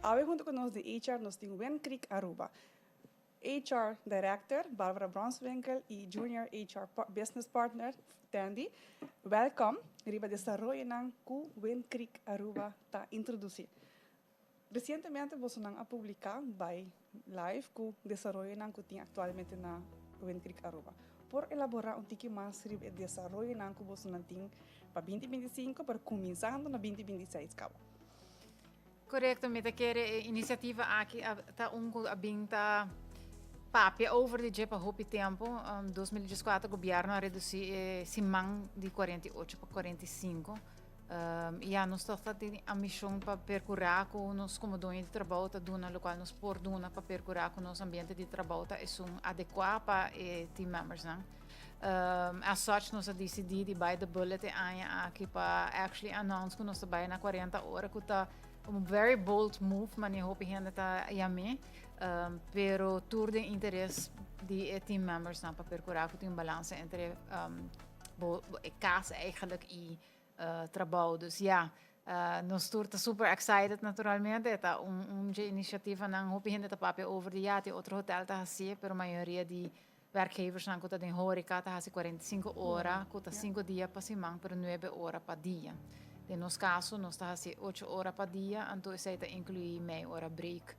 Awe hunto cu nos di HR nos tin Wind Creek Aruba. HR Director Barbara Bronswinkel y Junior HR Business Partner Tandy. Welcome riba desaroyonan cu Wind Creek Aruba ta introduci. Recientemente bosonan a publica bay live cu desaroyonan cu tin actualmente na Wind Creek Aruba. Por elabora un tiki mas riba e desaroyonan cu bosonan tin pa 2025, pero cuminsando na 2026 caba? Correcto, mi ta kere e iniciativa aki ta un cu a bin ta papia over di dje pa hopi tempo. 2014 gobierno a reduci e siman di 48 pa 45. Ja, nos toch ta tin ambicion pa percura cu nos como doño di trabou ta duna locual nos por duna pa percura cu nos ambiente di trabou ta esun adecua pa e team members nan. As such nos a decidi di bite the bullet e aña aki pa actually announce cu nos ta bay na 40 ora, cu ta un very bold move, mane hopi hende ta yam'e, pero tur den interes di e team members nan pa percura cu tin un balance entre bo e cas eigenlijk y trabou. Dus ja, nos tur ta super excited naturalmente. Ta un dje iniciativa nan hopi hende ta papia over di ja, tin otro hotel ta haci'e, pero mayoria di werkgevers nan cu ta den horeca ta haci 45 ora, cu ta 5 dia pa siman, pero 9 ora pa dia. Den nos caso nos ta haci 8 ora pa dia, anto esey ta inclui mei ora break.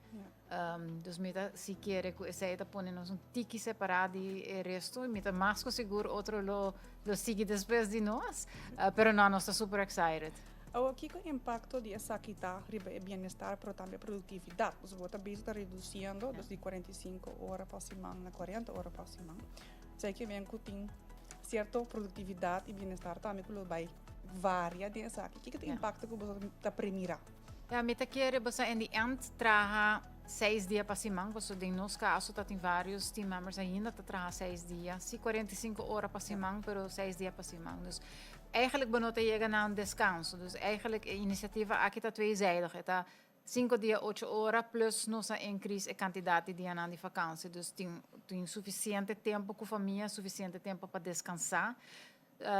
Dus mi ta si kere cu esey ta pone nos un tiki separa di e resto y mi ta mas cu sigur otro lo sigui despues di nos, pero no, nos ta super excited. Awor, kico impacto di esaki ta riba e bienestar pero tambe productividad? Pues bo ta bisa ta reduciendo, dus di 45 ora pa siman na 40 ora pa siman. Esey ke men cu tin cierto productividad y bienestar tambe cu lo bay varia den esaki. Kico ta impacto cu bo ta premira? Ja, mi ta kere boso in the end traha 6 dia pa siman, boso den nos caso ta tin varios team members ainda ta traha 6 dia. Si 45 ora pa siman, pero 6 dia pa siman. Dus eigenlijk bo no ta yega na un descanso. Dus eigenlijk e iniciativa aki ta tweezijdig. E ta 5 dia, 8 ora, plus nos a increase e cantidad di dianan di vakantie. Dus tin suficiente tempo cu famia, suficiente tempo pa descansa,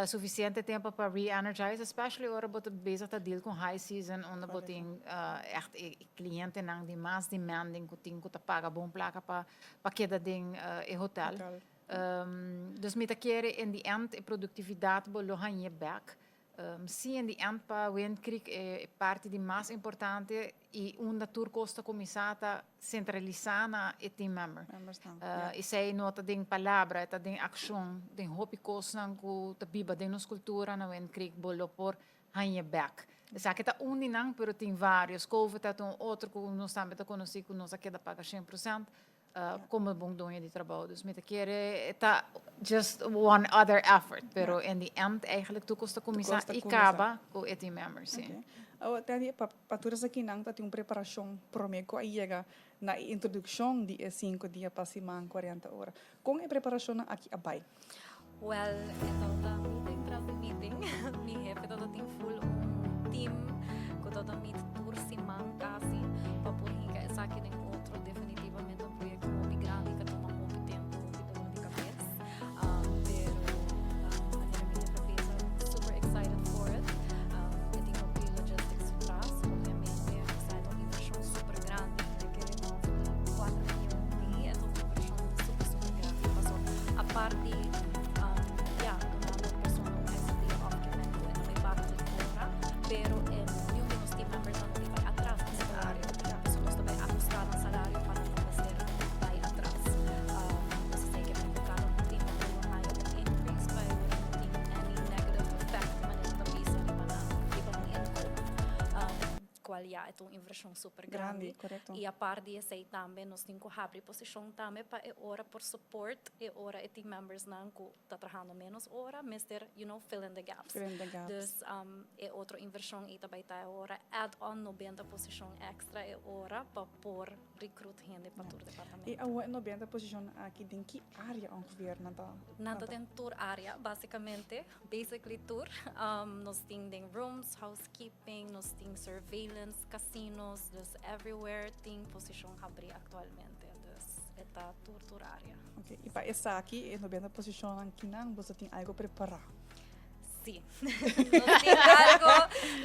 suficiente tempo pa re-energize, especially ora bo ta bezig ta deal cu high season, unda bo tin echt e clientenan di mas demanding cu tin cu ta paga bon placa pa keda den e hotel. Hotel. Dus mi ta kere in the end e productividad bo lo hañ'e back. Si in the end pa Wind Creek e parti di mas importante y unda tur cos ta cuminsa ta centralisa na e team member. Members nan. Esey no ta den palabra, ta den accion, den hopi cosnan cu ta biba den nos cultura na Wind Creek bo lo por hañ'e back. Esaki ta un di nan, pero tin varios. Covid ta un otro cu nos tambe ta conoci cu nos a keda paga 100% como bon doño di trabou. Dus mi ta kere ta just one other effort, pero in the end eigenlijk tur cos ta cuminsa cos ta y cuminsa. caba cu e team members, si. Okay. Awor, Tandy, pa tur esakinan ta tin un preparacion prome cu a yega na e introduccion di e 5 dia pa siman 40 ora. Con e preparacionnan aki a bay? Well, e ta meeting tras di meeting. Mi jefe ta tin full un team cu ta meet tur siman casi pa por hinca esaki den otro. Definitivamente un proyecto hopi grandi cu toma hopi tempo, hopi dolor di cabes. Pero manera mi jefe bisa, super excited for it. E tin hopi logistics tras, obviamente. Esaki ta un inversion super grandi. Mi kere nos 4 miljoen di, e ta un inversion super super grandi. Paso aparte, ja, dunando un persona un extra dia off ke men cu e ta bay baha di ora, pero ningun di nos team members nan no bay atras na salario. So nos ta bay ajusta na salario pa nan no mester bay atras. Nos ta ke men cu cada un team member lo haya un increase pa e ora no tin any negative effect manera ta bisa riba nan riba un inkomen. Cual ja, e ta un inversion super grandi. Grandi, correcto. Y aparte di esey tambe nos tin cu habri posicion tambe pa e ora por support e ora e team members nan cu ta trahando menos ora, mester fill in the gaps. Fill in the gaps. Dus e otro inversion y tambe ta e ora add on 90 posicion extra e ora pa por recruit hende pa tur departamento. Y awor e 90 posicion aki den ki area ongeveer nan ta? Nan ta den tur area, basicamente, basically tur. Nos tin den rooms, housekeeping, nos tin surveillance, casinos, dus everywhere tin posicion habri actualmente. Dus e ta tur area. Okay. Y pa esaki, e 90 posicion akinan, boso tin algo prepara? Sí. Nos tin algo,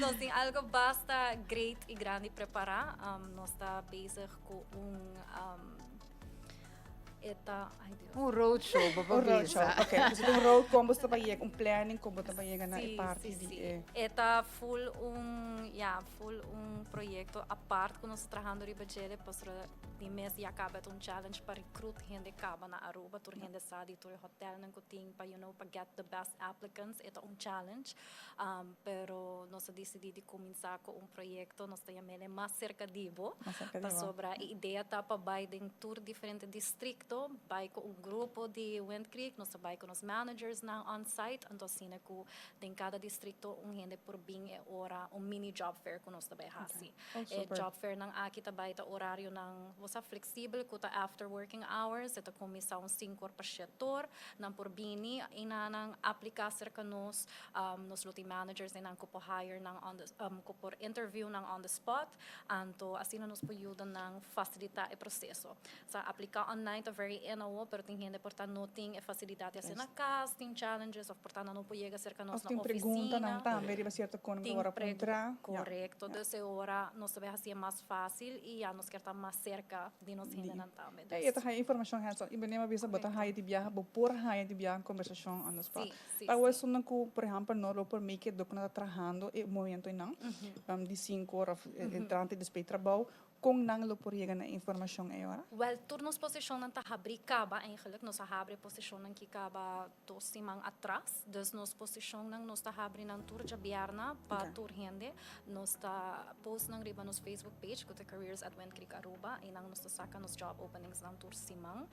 nos tin algo basta great y grandi prepara. Nos ta bezig cu un e ta, ay Dios. Un roadshow, bo por Un roadshow, bisa. Ok. Dus un road con bo ta bay yega, un planning con bo ta bay yega na e Sí, parti sí, di sí. e. E ta full un, ja, full un proyecto apart cu nos ta trahando riba djele, pasobra di mes ya caba ta un challenge pa recruit hende caba na Aruba. Tur hende sa di tur e hotelnan cu tin pa pa get the best applicants e ta un challenge. Pero nos a dicidi di cuminsa cu un proyecto, nos ta yam'ele Mas Cerca di Bo, Mas Cerca di Bo. Pasobra e idea ta pa bay den tur diferente districto, bay cu un grupo di Wind Creek, nos ta bay cu nos managersnan on site, anto asina cu den cada districto un hende por bin e ora un mini job fair cu nos ta bay haci. Oh, E super. job fairnan aki ta bay ta horarionan bo sa flexibel cu ta after working hours, e ta cuminsa un 5 or pa 7 or, nan por bini y nan aplica cerca nos, nos lo tin managers y nan cu por hire nan on the, cu por interview nan on the spot, anto asina nos por yuda nan facilita e proceso. Sa aplica online ta very in awo, pero tin hende por ta no tin e facilidad di haci na cas, tin challenges of por ta nan no por yega cerca nos Of na tin preguntanan oficina. Tambe riba cierto con Tin ora pregu- puntra. Ja. Correcto. Dus e ora nos ta bay haci mas facil y ya nos kier ta mas cerca di nos hendenan tambe. E ta haya informacion hands on. Y meneer a bisa bo ta haya di biaha, bo por haya di biaha un conversacion on the spot. Sí, sí, Pa awor sí. esnan cu, por ehempel, no lo por make it dor cu nan ta trahando e momento einan, di 5 or of entrante despues di trabou, con nan lo por yega na e informacion ei ora? Wel, tur nos posicionnan ta habri caba eigenlijk. Nos a habri e posicionnan ki caba 2 siman atras. Dus nos posicionnan nos ta habri nan tur djabièrnè pa tur hende. Nos ta post nan riba nos Facebook page cu ta Careers at Wind Creek Aruba y nan nos ta saca nos job openings nan tur siman.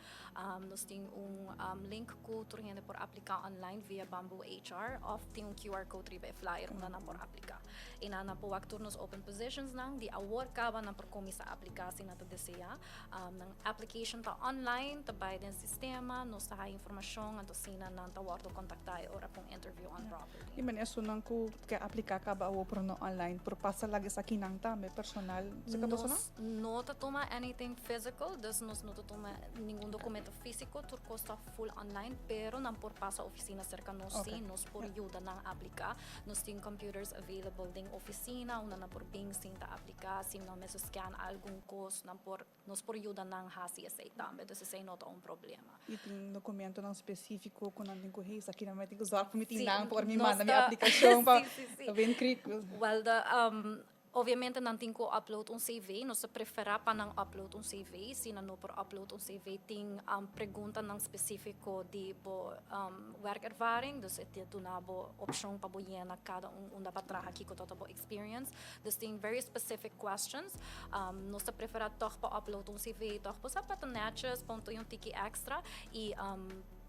Nos tin un link cu tur hende por aplica online via Bamboo HR of tin un QR code riba e flyer unda nan por aplica. Y nan nan por wak tur nos open positions nan di awor caba nan por cuminsa aplica si nan ta desea. Nan application ta online, ta bay den sistema, nos ta haya informacion, anto asina nan ta wordo contacta e ora pa un interview on property. Y mene esunnan cu ke aplica caba awor pero no online por pasa laga esakinan tambe personal cerca boso nan? Nos no ta tuma anything physical, dus nos no ta tuma ningun documento fisico, tur cos ta full online, pero nan por pasa oficina cerca nos si, nos por yuda nan aplica. Nos tin computers available den oficina unda nan por bin sinta aplica, si nan mester scan algun cos nan por, nos por yuda nan haci esey tambe, dus esey no ta un problema. Y tin documentonan specifico cu nan tin cu hei, esaki nan mi tin cu zorg pa mi tin Sí, nan por mi nos manda mi ta aplicacion pa Sí, sí, sí. Wind Creek. Wel, de, obviamente nan tin cu upload un CV, nos ta prefera pa nan upload un CV, si nan no por upload un CV tin preguntanan specifico di bo werkervaring, dus e ta duna bo opcion pa bo yena cada un unda bo a traha, kico ta bo experience, dus tin very specific questions. Nos ta prefera toch pa upload un CV, toch bo sa pa ta netjes, pon un tiki extra y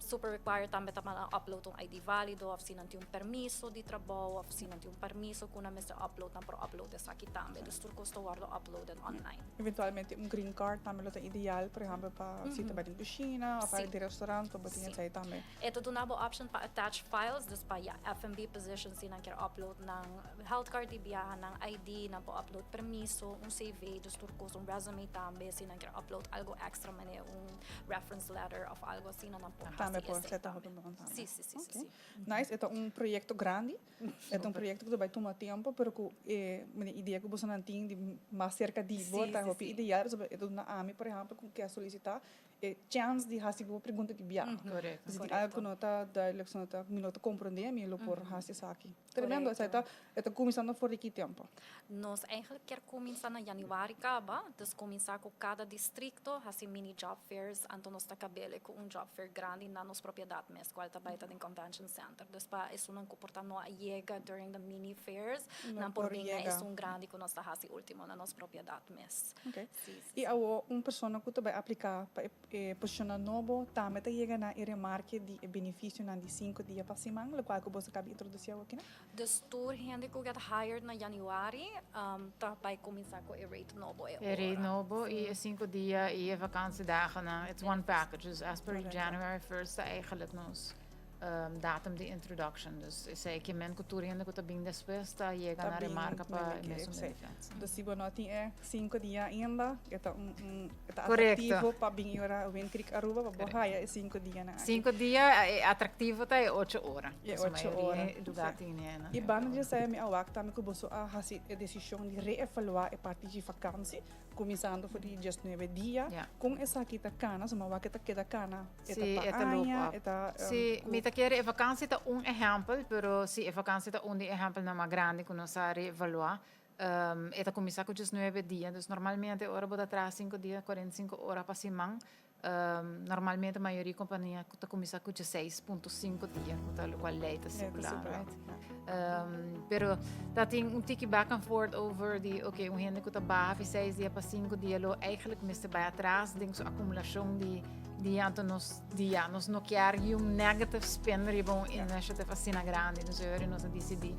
super required tambe ta pa nan upload un ID valido of si nan tin un permiso di trabou of si nan tin un permiso cu nan mester upload, nan por upload esaki tambe. Dus tur cos ta wordo uploaded online. Eventualmente un green card tambe lo ta ideal, por ehempel pa si ta bay den cushina of pa den restaurant pa bo tin esey tambe. E ta duna bo option pa attach files, dus pa ya F&B positions si nan kier upload nan health card di biaha, nan ID, nan por upload permiso, un CV, dus tur cos, un resume tambe, si nan kier upload algo extra manera un reference letter of algo asina nan por Tambe haci por esey seta tambe. hopi bon tambe. Sí, sí, sí, sí, sí. Nice, e ta un proyecto grandi, e ta un proyecto cu ta bay tuma tempo, pero cu e idea cu bosonan tin di mas cerca di bo ta hopi ideal, pasobra e ta duna ami, por ehempel, cu kier solicita e chance di haci bo pregunta di biaha. Si tin algo cu no ta duidelijk, si no ta, mi no ta comprende, mi lo por haci esaki. Tremendo, esaki ta, e ta cuminsando for di ki tempo? Nos eigenlijk kier cuminsa na januari caba, dus cuminsa cu cada districto haci mini job fairs, anto nos ta cabele cu un job fair grandi na nos propiedad mes, cual ta bay ta den Convention Center. Dus pa esunnan cu por ta no a yega during the mini fairs, No nan por por bin na yega. esun grandi cu nos ta haci ultimo na nos propiedad mes. Sí, sí, Y awo un persona cu ta bay aplica pa e posicionnan nobo tambe ta yega na e remarke di e beneficionan di 5 dia pa siman, locual cu boso caba introduci awo aki, no? Dus tur hende cu get hired na januari ta bay cuminsa cu e rate nobo e E rate ora. nobo y e 5 dia y e vakantiedagen, it's one package. Dus as per Correcto. January 1st ta eigenlijk nos. Datum di introduction. Dus esei ke men ku tur hende ku ta bin despues ta yega na remarka pa e mesun benefits. Dus si bo no tin e 5 dia ainda, e ta un un e ta atractivo pa bin yora Wind Creek Aruba pa bo haya e 5 dianan aki. 5 dia, e atractivo ta e 8 ora. E 8 ora. Mayoria lugar tin e I banda di esei mi a wak tambe ku boso a hasi e desishon di reevaluá e parti di vakansi, kuminsando for di 19 dia. Kon esaki ta kana? So mi a wak e ta keda kana. E ta Sí, pa e ta loop aña, up. e ta Sí, ku mi ta kere e vakantie ta un ehèmpel, pero sí, e vakantie ta un di e ehèmpelnan mas grandi ku nos a reevaluá. E ta kuminsá ku 19 dia, dus normalmente ora bo ta traha 5 dia, 45 ora pa siman, normalmente mayoria kompania ta kuminsá ku 16.5 dia, ku ta lokual lei ta lei ta stipulá, stipulá, right? ja. Pero ta tin un tiki back and forth over di, oké, un hende ku ta baha fi 6 dia pa 5 dia lo eigenlijk mester bai atras den su akumulashon di dia, anto nos dia nos no kier un negative spin riba un initiative asina grandi. Dus ahora nos a disidí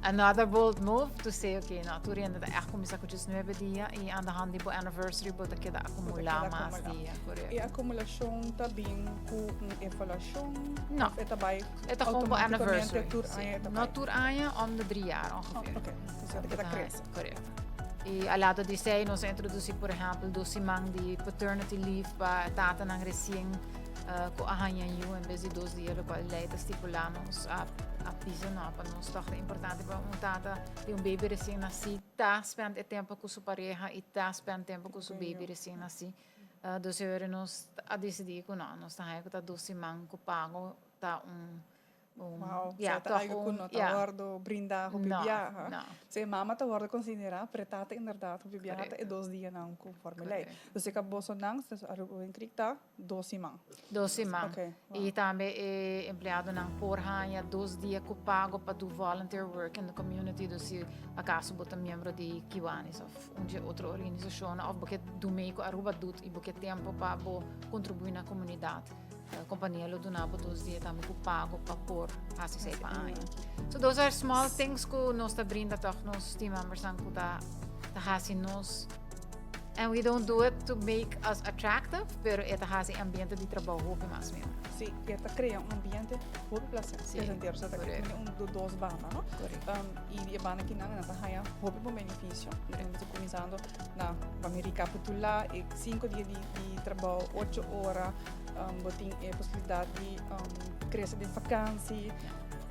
another bold move to say, oké, no, tur hende ta echt kuminsá ku 19 dia i aan de hand di bo anniversary bo ta keda akumulá mas dia. Korekto. E akumulashon ta bin ku un evaluashon? No. Of e ta bai E ta gewoon bo automaticamente anniversary. tur Sí. aña e ta No bai? tur aña, om de 3 jaar ongeveer. Oh, oké. Dus e ta keda krese. Korekto. I al lado di esei nos a introdusi por ehèmpel 2 siman di paternity leave pa tatanan resien ku a haña yu en bes di 2 dia lokual lei ta stipulá. Nos a pisa no pa nos tòg ta importante pa un tata di un baby resien nasí ta spend e tempu ku su pareha i ta spend tempu ku su baby resien nasí. Dus e ora nos a disidí ku no, nos ta haña ku ta 2 siman ku pago ta un un Wow, ja, sa ta toch algo ku un no ta ja. wòrdu brindá hopi No, biaha. no. Si e mama ta wòrdu konsiderá, pero e tata inderdaad hopi biaha ta e Korekto. 2 dianan konforme lei. Korekto. Dus e ka bosonan, dus Aruba Wind Creek ta 2 siman. 2 siman. Oké, wow. I tambe e empleadonan por haña 2 dia ku pago pa do volunteer work in the community. Dus si akaso bo ta miembro di Kiwanis òf un dje otro organisashonnan òf bo ke do mee ku Aruba doet i bo ke tempu pa bo kontribuí na komunidat, Compania lo duna bo 2 dia tambe cu pago pa por haci esey pa aña. So those are small things cu nos ta brinda toch nos team members nan cu ta ta haci nos, and we don't do it to make us attractive, pero e ta haci ambiente di trabou hopi mas mihor. Sí, e ta crea un ambiente hopi placentero. So ta Correcto. un do dos banda, no? Correcto. Y di e banda kinan nan ta haya hopi bon beneficio. Nos ta cuminsando na, pa mi recapitula, e 5 dia di trabou, 8 ora, bo tin e posibilidad di crece den vakantie,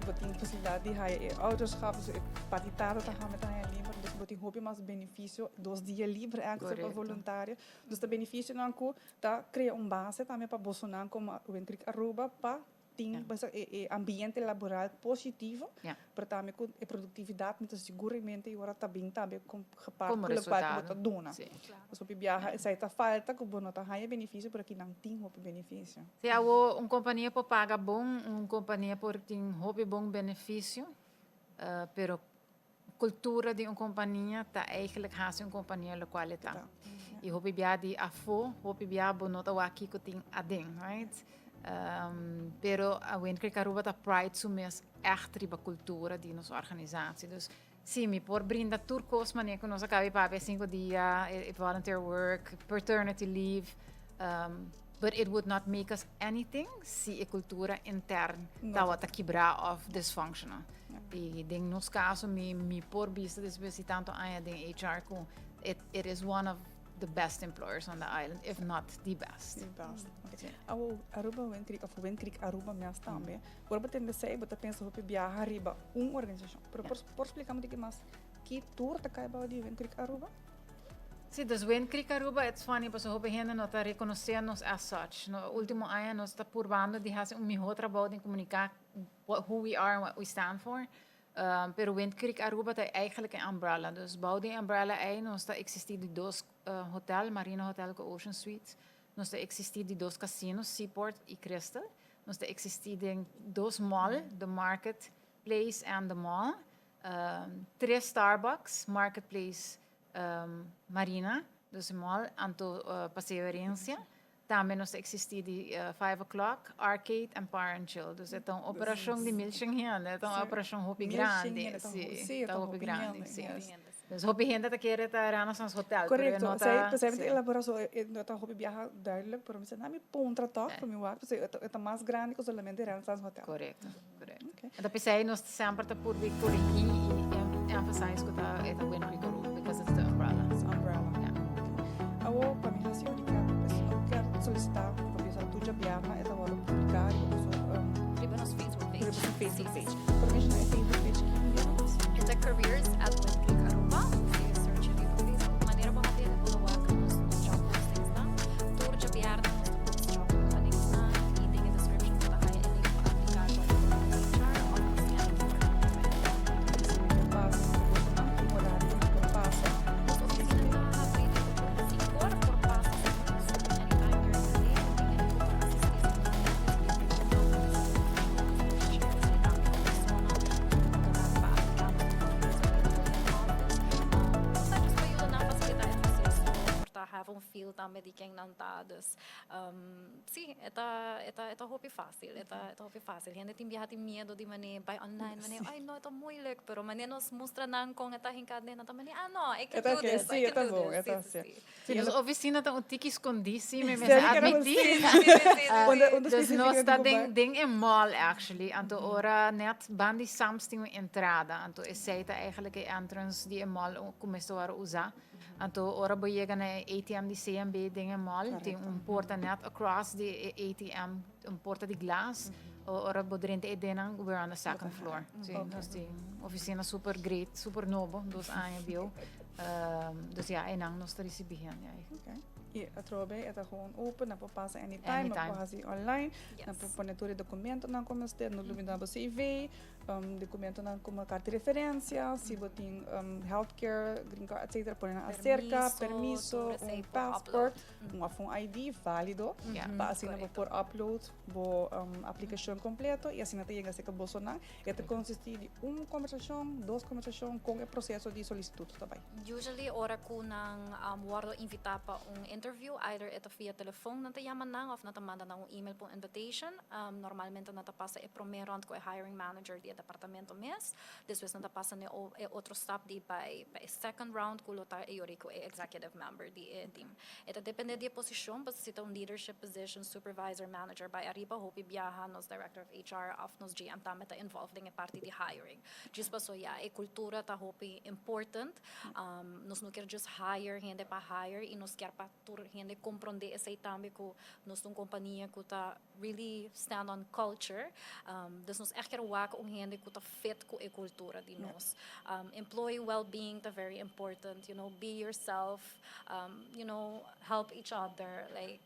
bo tin posibilidad di haya e ouderschap, dus e parti tata ta hame ta haya liber, dus bo tin hopi mas beneficio, 2 dia liber extra pa voluntario. Dus ta beneficionan cu ta crea un base tambe pa bosonan como Wind Creek Aruba pa tin basa e ambiente laboral positivo, pero tambe cu e productividad mi ta seguramente y ora ta bin tambe con gepaard Como cu locual cu bo ta resultado. duna. Pasobra hopi biaha esey ta falta cu bo no ta haya beneficio, pero aki nan tin hopi beneficio. Si, awo un compania por paga bon, un compania por tin hopi bon beneficio, pero cultura di un compania ta eigenlijk haci un compania locual e ta. Y hopi bia di afo, hopi bia bo no ta wak kico tin aden, right? Pero a Wind Creek Aruba ta pride su mes echt riba cultura di nos organisatie. Dus si, mi por brinda tur cos manera cu nos a caba di papia 5 dia, e volunteer work, paternity leave, but it would not make us anything si e cultura intern No. tawata kibra of dysfunctional. Y den nos caso, mi por bisa despues di tanto aña den HR cu it is one of the best employers on the island, if not the best. The best. Okay. Awo, Aruba Wind Creek, of Wind Creek Aruba mes tambe. Ora bo tende esey, bo ta pensa hopi biaha riba un organisacion. Pero por splica un tiki mas ki tur ta cay bao di Wind Creek Aruba? Si, dus Wind Creek Aruba, it's funny, pasobra hopi hende no ta reconoce nos as such. No, ultimo aña nos ta purbando di haci un miho trabou den comunica who we are and what we stand for. Pero Wind Creek Aruba ta eigenlijk een umbrella. Dus bou di umbrella ei nos ta existi di 2 hotel, Marina Hotel cu Ocean Suites. Nos ta existi di 2 casinos, Seaport y Crystal. Nos ta existi den 2 mall, The Market Place and The Mall. 3 Starbucks, Marketplace, Marina, dus mall, anto Paseo Herencia. Tambe nos ta existi di 5 O'Clock, Arcade and Par and Chill. Dus e ta un operacion di 1100 hende, e ta un operacion hopi 1100 grandi. hende, Si, si, ta ta hopi hopi grandi, hende, si. yes. Hende, si. Dus hopi hende ta kere ta Renaissance Hotel, pero e Correcto. no Zij, ta. zij Sí. elabora zo, no ta hopi biaha duidelijk, pero mi sa, na mi puntra toch, pa mi wak, so e ta mas grandi cu solamente Renaissance Hotel. Correcto. Okay. Anto p'esey nos semper ta purba corrigi y emphasize cu ta e ta Wind Creek Aruba because it's the umbrella. It's umbrella. Yeah. Awo, pa mi hasi un recap, pues, no kier solicita, pa bisa tur diabierna, e ta wordo publica, riba so, Riba nos Facebook page. Riba su Facebook Si. Page. Por menciona e Facebook page ki un E ta Careers at Wind Creek Aruba. Si you search riba Facebook, manera bo haya bo lo wak nos job postings nan. Tur diabierna nos ta post job openings nan y den e description bo ta haya e link pa aplica pa HR of scan QR code. Si pasa, un horario por pasa. Nos oficina ta habri di 8 pa 5 or, por pasa anytime during the day. Tin hende cu por asisti si no persona pa aplica pa office. Ta just pa yuda nan facilita e proceso, por ta have un feel tambe di ken nan ta. Dus, si, e ta hopi facil, e ta hopi facil. Hende tin biaha tin miedo di mane bay online, mane, "Ay no, e ta moeilijk," pero mane nos mustra nan con e ta hinca den, nan ta mane, "Ah no, I can do this, I can do this." E ta Si. Si, nos oficina ta un tiki scondi, si, mi Seri mester cu era admiti. Unda Dus nos specifico ta cu den e mall actually. Anto ora net bandi Sams tin un entrada. Anto esey ta eigenlijk e entrance di e mall cu mester wara usa. Anto ora bo yega na ATM di CMB den e mall, tin un porta net across di e ATM, un porta di glas. Ora bo drenta e denan, we're on the second floor. Si, nos tin oficina super great, super nobo, 2 aña bieu. Dus ja, einan nos ta ricibi hende eigenlijk. Okay. Y atrobe, e ta gewoon open, nan por pasa anytime, Anytime. nan por hasi online, Yes. nan por pone tur e documentonan cu mester, no lubida bo CV, documentonan como carta di referencia, si bo tin healthcare, green card, etc. Pone nan acerca, Permiso, permiso, tur esey un por passport, upload. un of un ID valido, pa asina bo por upload bo aplicacion completo y asina ta yega cerca boso nan. E ta consisti di un conversacion, dos conversacion cu e proceso di solicitud tambe. Usually, ora cu nan wordo invita pa un interview, either e ta via telefon nan ta yama nan of nan ta manda nan un email pa un invitation. Normalmente nan ta pasa e prome round cu e hiring manager di e departamento mes. Despues nan ta pasa na e otro stap di pa e second round cu lo ta e ora cu e executive member di e team. E ta depende di e posicion, but si ta un leadership position, supervisor, manager, bay ariba, hopi biaha nos director of HR of nos GM tambe ta involved den e parti di hiring. Just paso ja, e cultura ta hopi important. Nos no kier just hire hende pa hire y nos kier pa tur hende comprende esey tambe, cu nos ta un compania cu ta really stand on culture. Dus nos echt kier wak un hende cu ta fit cu e cultura di nos. Employee well-being ta very important, be yourself, help each other, like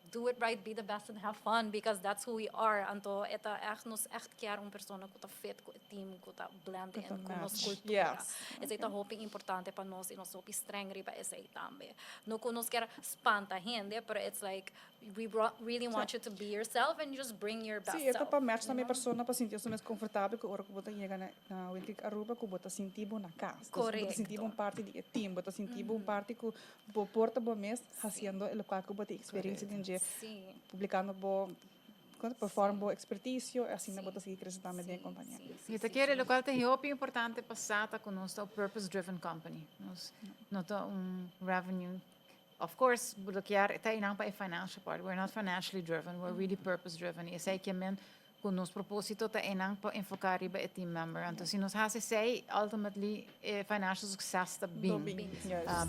do it right, be the best and have fun because that's who we are. Anto e ta echt nos echt kier un persona cu ta fit cu e team, cu ta blend in cu nos cultura. Esey ta hopi importante pa nos y nos hopi streng riba esey tambe. No cu nos kier spanta hende, pero it's like we really want you to be yourself and just bring your best Si, e self. pa match tambe persona pa sinti mas comfortabel cu ora cu bo ta yega na Wind Creek Aruba, cu bo ta sinti bo na cas. Bo ta sinti un parti di team, bo ta sinti un parti cu bo por ta bo mes haciendo loke cu bo tin experiencia den dje, publicando bo perform bo expertise, asina bo ta sigui crece tambe den compania. Y ta kere loke ta hopi importante pa sa ta cu nos ta purpose driven company. Nos no ta un revenue. Of course, bloquear ta inang pa e financial part. We're not financially driven, we're really purpose driven. Esey kiermen cu nos proposito ta inang pa enfoca riba e team member. Anto, si nos haci esey, ultimately e financial success ta bin.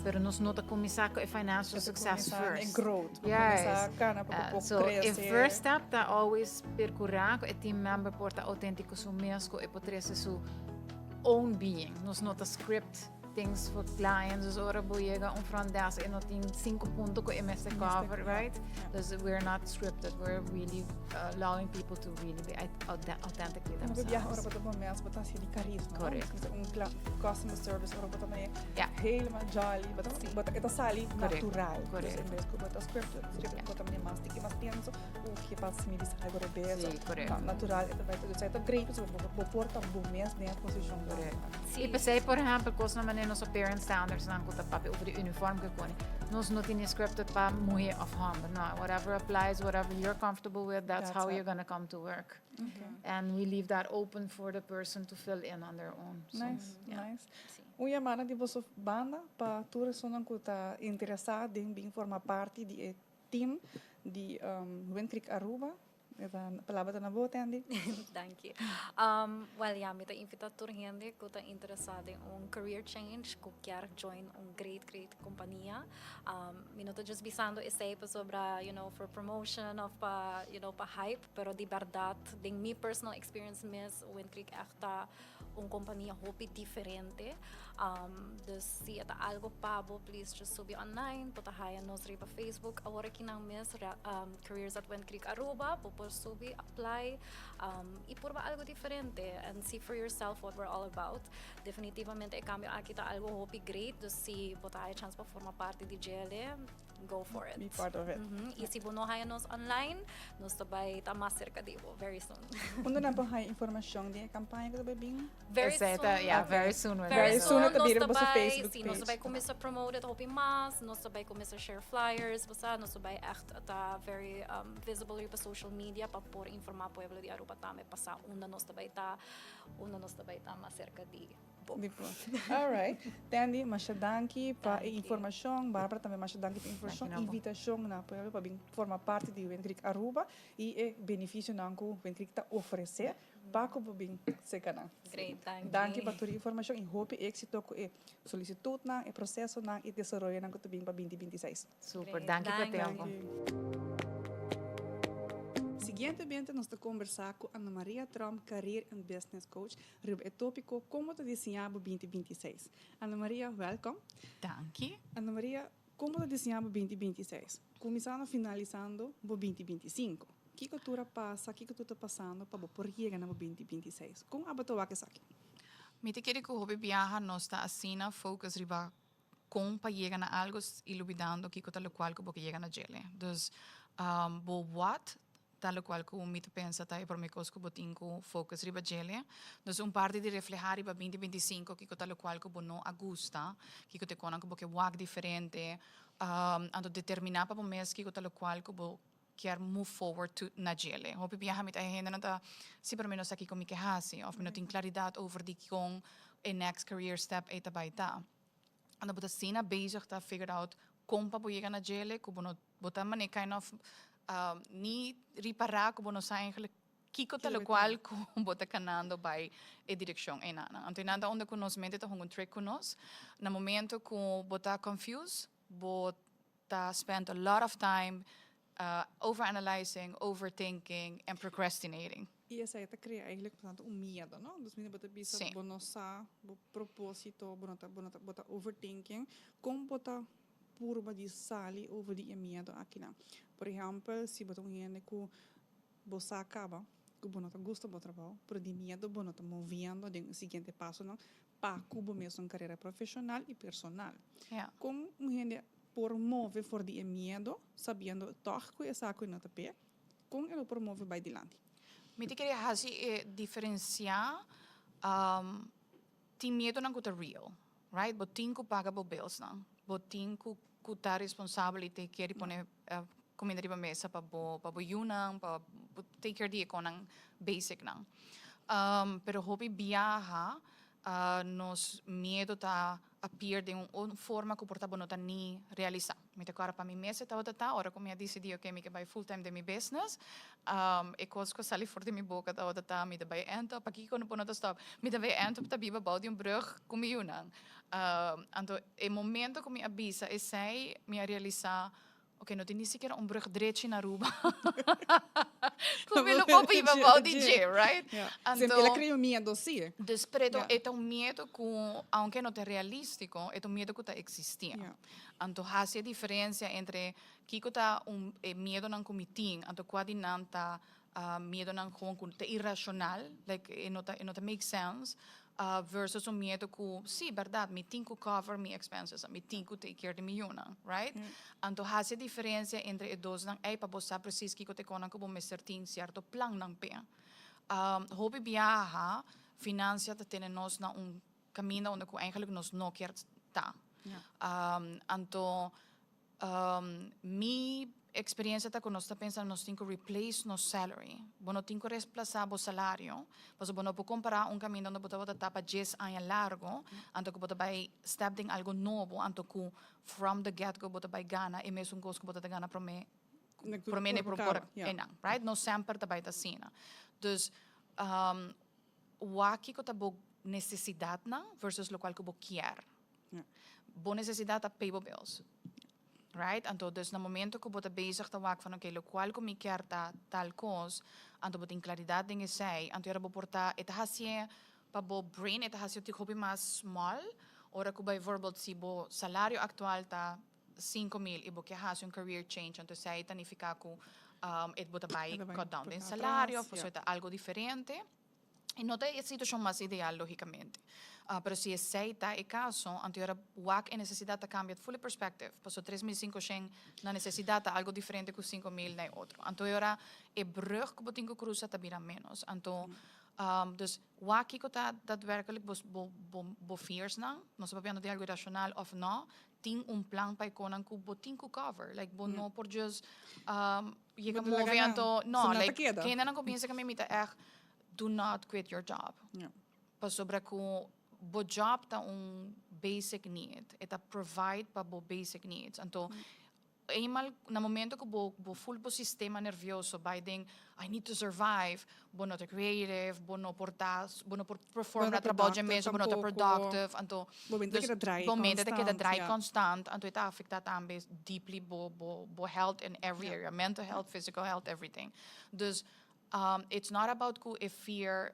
Pero nos no ta cuminsa cu e financial success first. Growth. Yes. Cana So, e first step ta always percura cu e team member por ta autentico su mes, cu e por trece su own being. Nos no ta script things for clients. Dus ora bo yega un front desk y no tin cinco punto cu e mester cover, right? Dus we're not scripted. We're really allowing people to really be authentically themselves. Ja, ora bo ta bo mes, bo ta asina di carisma. Correct. Un customer service, ora bo ta helemaal jolly, bo ta sali natural. Correct. Dus en bes cu bo ta scripted, scripted, bo ta mas tiki mas tenso, of cu pasa mi bisa algo robes. Si, correct. Natural, e ta bay, dus e ta great, bo por ta bo mes den posicion. Correct. Si. Y p'esey, por ehempel, cos na manera nos appearance standards nan cu ta papia over di uniform cu cone. Nos no tin scripted pa muher of homber. No, whatever applies, whatever you're comfortable with, that's That's how it. You're gonna come to work. And we leave that open for the person to fill in on their own. So, Nice, yeah. nice. Si. Un yamada di boso banda pa tur esunnan ku ta interesá den bin forma parti di e team di Wind Creek Aruba. E palabra ta na bo, Tandy. Danki. Well ya, mi ta invita tur hende ku ta interesá den un career change, ku kier join un great, great kompania. Mi no ta just bisando esei pasobra for promotion of pa pa hype, pero di bèrdat den mi personal experience mes Wind Creek ègt ta un compania hopi diferente. Dus si e ta algo pa bo, please just subi online. Bo ta haya nos riba Facebook awor aki nan mes, Careers at Wind Creek Aruba. Bo por subi, apply y purba algo diferente and see for yourself what we're all about. Definitivamente e cambio aki ta algo hopi great, dus si bo ta haya chance pa forma parti di djele, go for it. Be part of it. Y si bo no haya nos online, nos ta bay ta mas cerca di bo very soon. Unda nan por haya informacion di e campaña cu ta bay bin? Very soon. Esei yeah, very soon. Very soon nos ta bira ta boso bay, Facebook si, nos ta page. bay cuminsa promote it hopi mas, nos ta bay cuminsa share flyers, bo sa, nos ta bay echt ta very visible riba social media pa por informa pueblo di Aruba tambe pa sa unda nos ta bay ta, unda nos ta bay ta mas cerca di bo. Di bo. All right. Tandy, masha danki pa e Danki. informacion. Barbara tambe masha danki pa e informacion. Danki na bo. Invitacion na pueblo pa bin forma parti di Wind Creek Aruba y e beneficionan cu Wind Creek ta ofrece pa cu bo bin cerca nan. Great, danki. Danki pa tur e informacion y hopi exito cu e solicitudnan, e procesonan y desaroyonan cu ta bin pa 2026. Super, danki pa e tempo. Siguientemente nos ta conversa cu Ana Maria Tromp, Career and Business Coach, riba e topico Con bo ta diseña bo 2026. Ana Maria, welcome. Danki. Ana Maria, con bo ta diseña bo 2026? Cuminsando finalisando bo 2025. Kico tur a pasa, kico tur ta pasando pa bo por yega na bo 2026? Con abo ta wak esaki? Mi ta kere cu hopi biaha nos ta asina focus riba con pa yega na algo y lubidando kico ta locual cu bo ke yega na djele. Dus bo what ta locual cu mi ta pensa ta e prome cos cu bo tin cu focus riba djele. Dus un parti di refleha riba 2025 kico ta locual cu bo no a gusta, kico ta e conan cu bo ke wak diferente, anto determina pa bo mes kico ta locual cu bo kier move forward to na djele. Hopi biaha mi ta e hendenan ta si pero mi no sa kiko mi ke hasi of mi no tin claridad over di kon e next career step ei ta bai ta. Anto bo ta asina bezig ta figure out kon pa bo yega na djele ku bo no bo ta mane kind of ni ripara ku bo no sa eigenlijk kiko ta lokual ku bo ta kanando bai e direkshon einanan. Anto einan ta unda ku nos mente ta hunga un trick ku nos. Na momento ku bo ta confused bo ta spend a lot of time overanalyzing, overthinking and procrastinating. I esei ta krea eigenlijk bastante un miedo, no? Dus mi bo ta bisa bo no sa bo proposito, bo no ta bo no ta bo ta overthinking. Kon bo ta purba di sali over di e miedo akinan? Por ehempel, si bo ta un hende ku bo sa kaba ku bo no ta gusta bo trabou, pero di miedo bo no ta moviendo den e siguiente pasonan pa ku bo mesun karera profeshonal i personal. Kon un hende por move for di e miedo sabiendo tòg ku esaki no ta p'e? Kon e lo por move bai dilanti? Mi ta kere hasi e diferensiá tin miedonan ku ta real, right? Bo tin ku paga bo billsnan, bo tin ku ku ta responsabel i take care di pone kuminda riba mesa pa bo pa bo yunan, pa bo take care di e konan basicnan. Pero hopi biaha nos miedo ta appear den un forma ku por ta bo no ta ni realisa. Mi ta kòrda pa mi mes e tabata ta ora ku mi a disidí oke mi ke bai full time den mi business, e kos ku a sali for di mi boka tabata ta mi ta bai end up, pakiko bo no ta stòp? Mi ta bai end up ta biba bou di un brùg ku mi yunan. Anto e momento ku mi a bisa esei mi a realisa Oke, no tin ni sikiera un brug drechi na Aruba. Ku mi lo por biba bou di dje, right? Anto, el a krea un miedo, si. Dus, pero e ta un miedo ku, aunke no ta realístiko, e ta un miedo ku ta eksistí. Anto, hasi e diferensia entre kiko ta un e miedonan ku mi tin, anto kua di nan ta miedonan gewoon ku ta irashonal, like e no ta e no ta make sense, Versus un miedo ku, sí, bèrdat, mi tin ku cover mi expenses, mi tin ku take care di mi yunan, right? Anto hasi e diferensia entre e dosnan ei pa bo sa presis kiko ta e konan ku bo mester tin sierto plannan p'e. Hopi biaha finansia ta tene nos na un kaminda unda ku eigenlijk nos no kier ta. Anto mi. Experiencia ta cu nos ta pensa nos tin cu replace nos salary. Bo no tin cu reemplaza bo salario, pasobra bo no por compara un caminda unda bo tabata ta pa 10 aña largo, anto cu bo ta bay step den algo nobo, anto cu from the get go bo ta bay gana e mesun cos cu bo ta gana prome prome ne por enan, right? No semper ta bay ta asina. Dus wak kico ta bo necesidadnan versus locual cu bo kier. Bo necesidad ta pay bo bills. Right? Anto, dus na momento cu bo ta bezig ta wak van, okay, locual cu mi kier ta tal cos, anto bo tin claridad den esey, anto era bo por ta, e ta hacié pa bo brain, e ta hacié tik hopi mas small, ora cu bijvoorbeeld si bo salario actual ta 5000 y bo kier haci un career change, anto esey ta nifica cu e bo ta bay cut down den salario, of ta algo diferente. E no ta e situacion mas ideal, logicamente. Pero si esey ta e caso, anto ora wak e necesidad ta cambia fully perspective. Paso 3500 na necesidad ta algo diferente cu 5000 na e otro. Anto ora e brug cu bo tin cu cruza ta bira menos. Anto, dus wak kico ta daadwerkelijk bo fears nan, no sa papiando di algo irracional of no, tin un plan pa e conan cu bo tin cu cover. Like, bo no por just yega move anto, no, like, kende nan comienza cu mi ta echt, do not quit your job. Pasobra cu bo job ta un basic need. E ta provide pa bo basic needs. Anto, eenmaal na momento cu bo full bo sistema nervioso bay den "I need to survive", bo no ta creative, bo no por ta, bo no por perform na trabou mes, bo no ta productive, anto bo mente keda draai bo mente ta keda draai constant, anto e ta afecta tambe deeply bo health in every area, mental health, physical health, everything. Dus it's not about cu e fear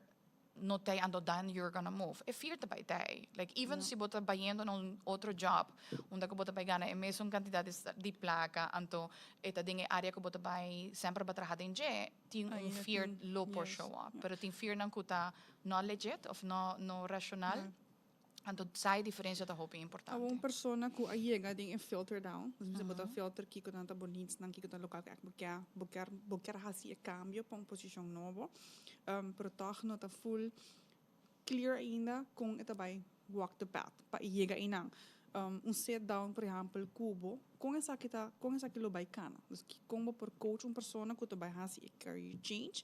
no t'ey, anto then you're gonna move. E fear ta bay t'ey. Like, even si bo ta bayendo na un otro job, unda cu bo ta bay gana e mesun cantidad di placa, anto e ta den e area cu bo ta bay semper ba traha den dje, tin un fear lo por show up. Pero tin fear nan cu ta no legit of no racional. Anto esey diferencia ta hopi importante. Un persona cu a yega den e filter down, dus bo ta filter kico nan ta bo needs nan, kico ta local cu bo kier haci e cambio pa un posicion nobo, pero toch no ta full clear ainda con e ta bay walk the path pa yega einan. Un sit down, por ehempel, cu bo, con esaki lo bay cana. Dus con bo por coach un persona cu ta bay haci e career change,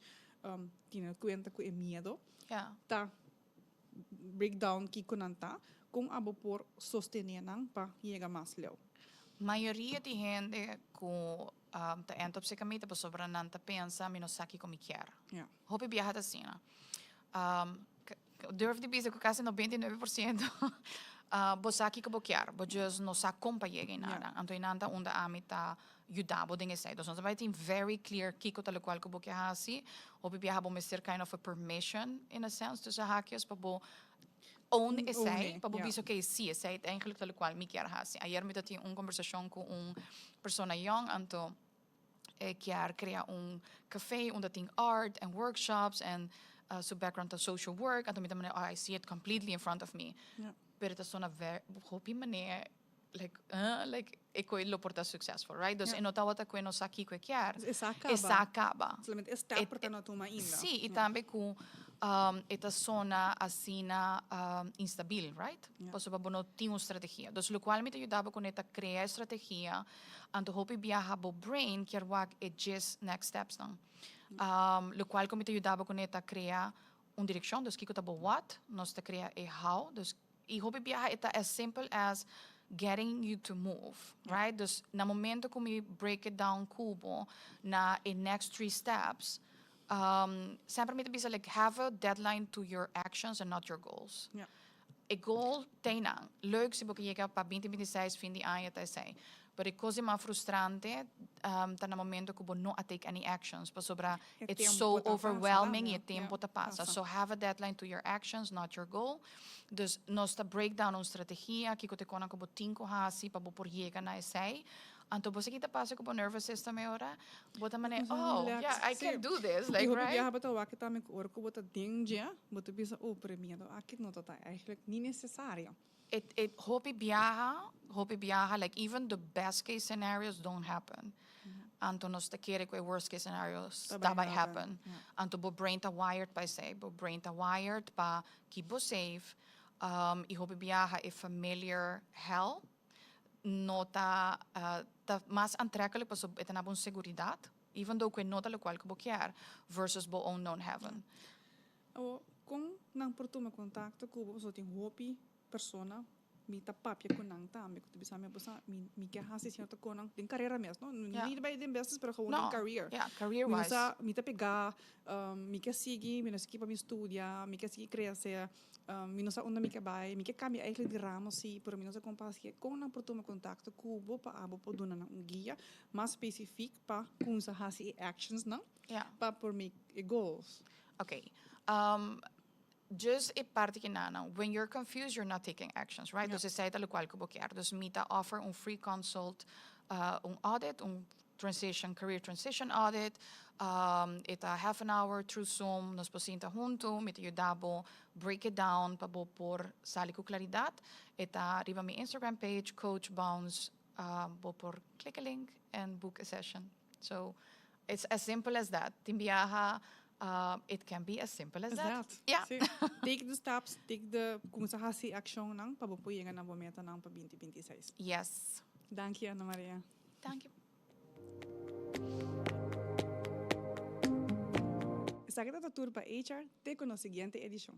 tene cuenta cu e miedo, ta breakdown kico nan ta, con abo por sostene nan pa yega mas leu? Mayoria di hende cu ta end up serca mi ta pasobra nan ta pensa: "Mi no sa kico mi kier." Hopi biaha ta asina. Durf di bisa cu casi 99% bo sa kico bo kier, bo just no sa con pa yega einan. Anto einan ta unda ami ta yuda bo den esey. Dus nos bay tin very clear kico ta locual cu bo kier haci. Hopi biaha bo mester kind of a permission, in a sense, tussen haakjes, pa bo own esey, pa bo bisa: "Okay, si, esey eigenlijk ta locual mi kier haci." Ayer mi tin un conversacion cu un persona young, anto e kier crea un cafe unda tin art and workshops and su background ta social work, anto mi ta manera, "Oh, I see it completely in front of me." Pero ta sona hopi manera like e cos lo por ta successful, right? Dus e no tawata cu e no sa kico e kier. E sa caba. E sa caba. Solamente e step por ta no tuma ainda. Si, y tambe cu e ta sona asina instabil, right? Pasobra bo no tin un strategia. Dus locual mi ta yuda bo cu ta crea strategia, anto hopi biaha bo brain kier wak e just next steps nan. Locual cu mi ta yuda bo cu ta crea un direccion, dus kico ta bo what, nos ta crea e how, dus y hopi biaha e ta as simple as getting you to move, right? Dus na momento cu mi break it down cu bo na e next three steps, semper mi ta bisa, like, have a deadline to your actions and not your goals. E goal tin nan. Leuk si bo yega pa 2026 fin di aña ta esey. Pero e cos mas frustrante ta na momento cu bo no a take any actions pasobra it's so overwhelming y e tempo ta pasa. So have a deadline to your actions, not your goal. Dus nos ta break down un strategia kico ta cosnan cu bo tin cu hasi pa bo por yega na esey. Anto bo sa kico ta pasa cu bo nervous system e ora? Bo ta mane, "Oh, yeah, I can do this." Like, right? Ja, but wak tambe cu ora cu bo ta den dje, bo ta bisa: "Oh, pero miedo aki no ta eigenlijk niet necesario." It hopi biaha, like, even the best case scenarios don't happen. Anto nos ta kere cu e worst case scenarios ta bay happen. Anto bo brain ta wired pa esey, bo brain ta wired pa keep bo safe. Y hopi biaha e familiar hell. no ta ta mas aantrekkelijk paso e ta na bo un seguridad, even though cu e no ta locual cu bo kier, versus bo own known heaven. Awo, con nan por tuma contacto cu bo? Pasobra tin hopi persona mi ta papia cu nan tambe cu ta bisa mi, bo sa, mi mi ke haci cierto conan den carera mes, no? Ni bay den business, pero gewoon den career. Yeah, career Mi no wise. sa, mi ta pega, mi ke sigui, mi no sa kiba mi studia, mi ke sigui crece, mi no sa unda mi ke bay, mi ke cambia eigenlijk di ramo si, pero mi no sa con pa haci. Con nan por tuma contacto cu bo pa abo por duna nan un guia mas specific pa cuminsa haci e actions nan pa por make e goals? Okay. Just e parti ki nan, when you're confused, you're not taking actions, right? Dus esey ta locual cu bo kier. Dus mi ta offer un free consult, un audit, un transition, career transition audit. E ta half an hour through Zoom, nos por sinta hunto, mi ta yuda bo break it down pa bo por sali cu claridad. E ta riba mi Instagram page, Coach Bounce, bo por click a link and book a session. So it's as simple as that. Tin biaha, it can be as simple as that. That. Si. Take the steps, take the, cuminsa haci accionnan pa bo por yega na bo metanan pa 2026. Yes. Danki, Ana Maria. Danki. Esaki ta tur pa HR, te cu nos siguiente edicion.